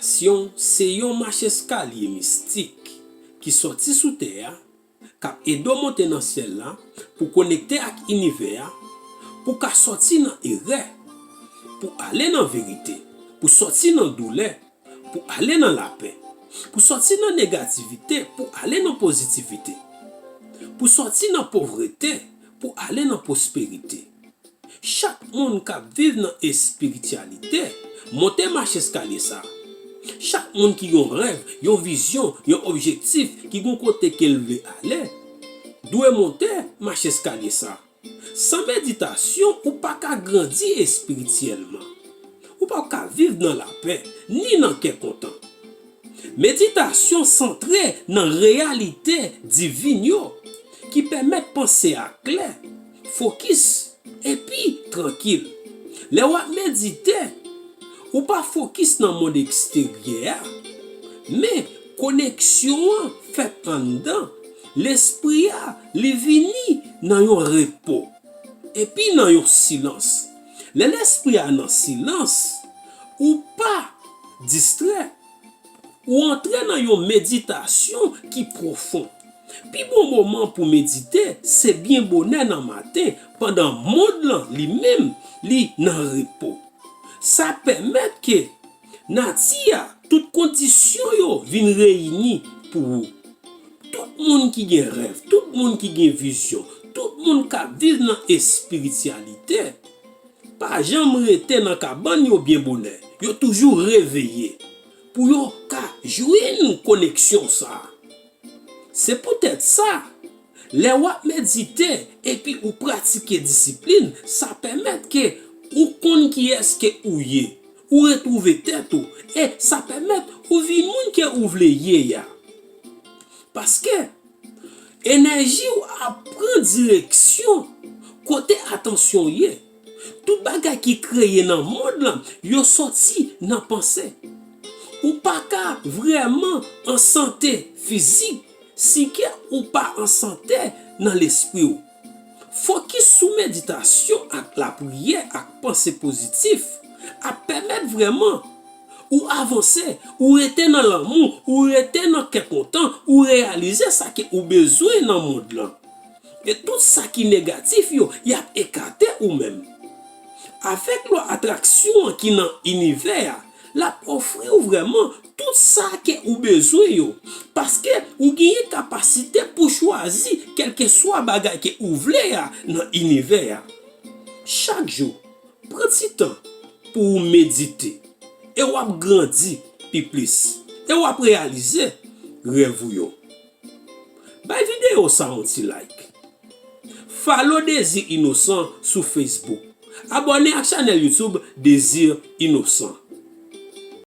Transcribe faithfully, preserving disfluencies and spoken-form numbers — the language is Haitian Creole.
Meditasyon se yon macheskalye mistik ki sòti sou tè a, k ap ede w monte nan syèl la pou konekte ak inivè a, pou ka sòti nan erè, pou ale nan verite, pou sòti nan doulè, pou ale nan lapè, pou sòti nan negativite, pou ale nan pozitivite, pou sòti nan povrete, pou ale nan pwosperite. Chak moun k ap viv nan espirityalite monte macheskalye sa. Chak moun ki gen yon rèv, yon vizyon, yon objektif, ki gen yon kote ke l vle ale, dwe monte macheskalye sa. San meditasyon, ou pa ka grandi espirityèlman. Ou pa ka viv nan lapè, ni nan kè kontan. Meditasyon santre nan reyalite divin yo, ki pèmèt panse a klè, fokis, epi trankil. Lè w ap medite, ou pa fokis nan mond eksteryè a, men koneksyon an fèt anndan. Lespri a, li vini nan yon repo, epi nan yon silans. Lè lespri a nan silans, ou pa distrè, ou antre nan yon meditasyon ki pwofon. Pi bon moman pou medite se byen bonè nan maten, pandan mond lan li menm li nan repo. Sa pèmèt ke nati a, tout kondisyon yo vin reyini pou ou. Tout moun ki gen rèv, tout moun ki gen vizyon, tout moun k ap viv nan espirityalite, pa janm rete nan kabann yo byen bonè. Yo toujou reveye pou yo ka jwenn koneksyon sa a. Se poutèt sa, lè w ap medite epi ou pratike disiplin, sa pèmèt ke ou konn kiyès ke ou ye, ou retwouve tèt ou, e sa pèmèt ou vin moun ke ou vle ye a. Paske enèji w ap pran direksyon kote atansyon w ye. Tout bagay ki kreye nan mond lan, yo sòti nan panse. Ou pa ka vrèman an sante fizik si ke ou pa an sante nan lespri w. Fokis sou meditasyon ak lapriyè ak panse pozitif ap pèmèt vrèman ou avanse, ou rete nan lanmou, ou rete nan kè kontan, ou reyalize sa ke ou bezwen nan mond lan. E tout sa ki negatif yo, y ap ekate ou menm. Avèk lwa atraksyon an ki nan inivè a, l ap ofri w vrèman tout sa ke ou bezwen yo, paske ou genyen kapasite pou chwazi kèlkeswa bagay ke ou vle a nan inivè a. Chak jou, pran ti tan pou ou medite, e w ap grandi pi plis, e w ap reyalize rèv ou yo. Bay videyo sa yon ti like. Follow Désir Innocent sou Facebook. Abòne ak chanèl YouTube Désir Innocent.